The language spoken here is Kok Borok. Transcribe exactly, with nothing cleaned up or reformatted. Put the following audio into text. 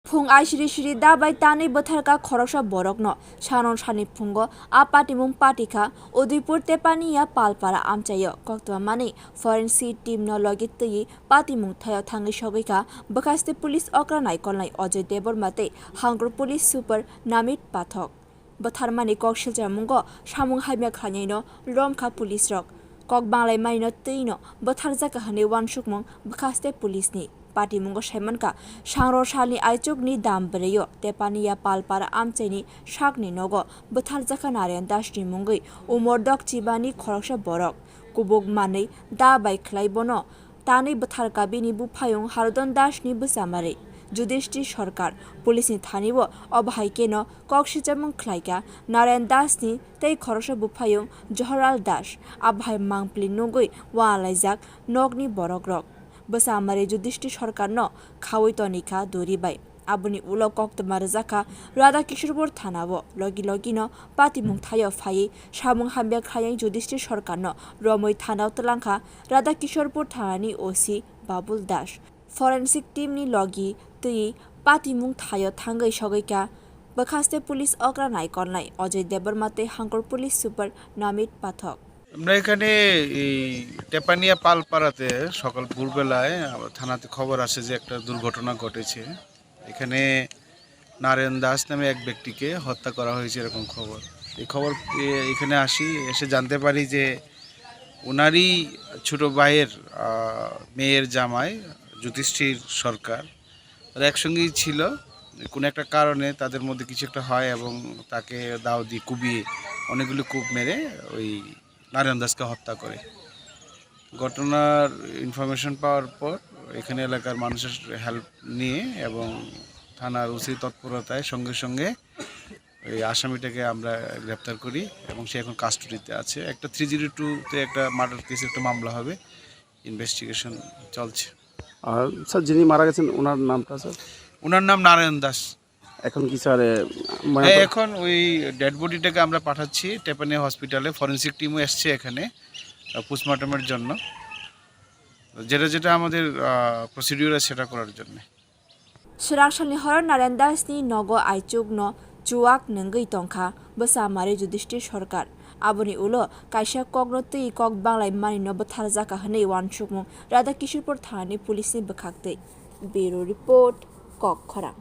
Phung aisiri siri da bai tanwi bwtharkha khoroksa borokno. Sanon sani phungo a patimung patikha Udaipur Tepaniya Palpara amchaio koktwma manwi forensic team no logi twiwi patimung thaio thangwi sogwikha bwkhaste police okra naikolnai Ajay Debbarma tei Hangro police super Namit Pathak. Bwtharmani kok silchamungo samung hamya khlainaino romkha police rok. Kok banglaimanino twino bwtharjakha hwnwi uansukmung bwkhaste police ni. Patimungo saimankha, sangro salni aichukni dam bwrwio Tepaniya Palpara amchaini sakni nogo bwtharjakha Narayan Das ni mungwi umor dok chibani khoroksa borok. Kubuk manwi da bai khlai bono tanwi bwtharkha bini buphayung Harodon Das ni bwchamari. Judishti Sarkar police ni thani o obo hai keno kok sichamung khlaikha Narayan Das ni tei khoroksa buphayung Johorlal Das, abo hai mangpili nugwi ualaijak nokni borokrok. Bwchamari Judishti Sarkar no khaui tonikha duri bai. Aboni ulo koktwma rwjakha Radha Kishorpur thana o. Logi logi no patimung thaio phaiwi samung hamya khlaiwi Judishti Sarkar no romwi thana o twlangkha Radha Kishorpur thana ni O C Babul Das. Forensic team ni logi twi patimung thaio thangwi sogwikha bwkhaste police okra naikolnai Ajay Debbarma tei Hangro police super Namit Pathak. আমরা এখানে এই টেপানিয়া পালপাড়াতে সকাল ভোরবেলায় আমার থানাতে খবর আসে যে একটা দুর্ঘটনা ঘটেছে। এখানে নারায়ণ দাস নামে এক ব্যক্তিকে হত্যা করা হয়েছে, এরকম খবর। এই খবর পেয়ে এখানে আসি, এসে জানতে পারি যে ওনারই ছোট ভাইয়ের, আহ, মেয়ের জামাই যুধিষ্ঠির সরকার, তারা একসঙ্গেই ছিল। কোনো একটা কারণে তাদের মধ্যে কিছু একটা হয় এবং তাকে দাও দিয়ে কুবিয়ে অনেকগুলি কুপ মেরে ওই নারায়ণ দাসকে হত্যা করে। ঘটনার ইনফরমেশন পাওয়ার পর এখানে এলাকার মানুষের হেল্প নিয়ে এবং থানার ওসি তৎপরতায় সঙ্গে সঙ্গে এই আসামিটাকে আমরা গ্রেপ্তার করি এবং সে এখন কাস্টডিতে আছে। একটা থ্রি জিরো টুতে একটা মার্ডার কেসে একটা মামলা হবে, ইনভেস্টিগেশন চলছে। আর স্যার, যিনি মারা গেছেন, ওনার নামটা স্যার? ওনার নাম নারায়ণ দাস। এখন কি স্যার, এ, মানে হ্যাঁ, তো এখন ওই ডেড বডিটাকে আমরা পাঠাচ্ছি টেপানিয়া হসপিটালে, ফরেন্সিক টিমও এসছে এখানে, আহ, পোস্টমর্টমের জন্য। যেটা যেটা আমাদের, আহ, প্রসিডিউর আছে সেটা করার জন্য। Swrangsalni horo Narayan Das ni nogo aichuk no chuak nungwi tongkha bwsa mari Judishti Sarkar. Aboni ulo kaisa kokno twi kok banglai mani no bwtharjakha hwnwi uansukmung Radha Kishorpur thana ni police ni bwkhak twi. Bureau report, Kok Khorang.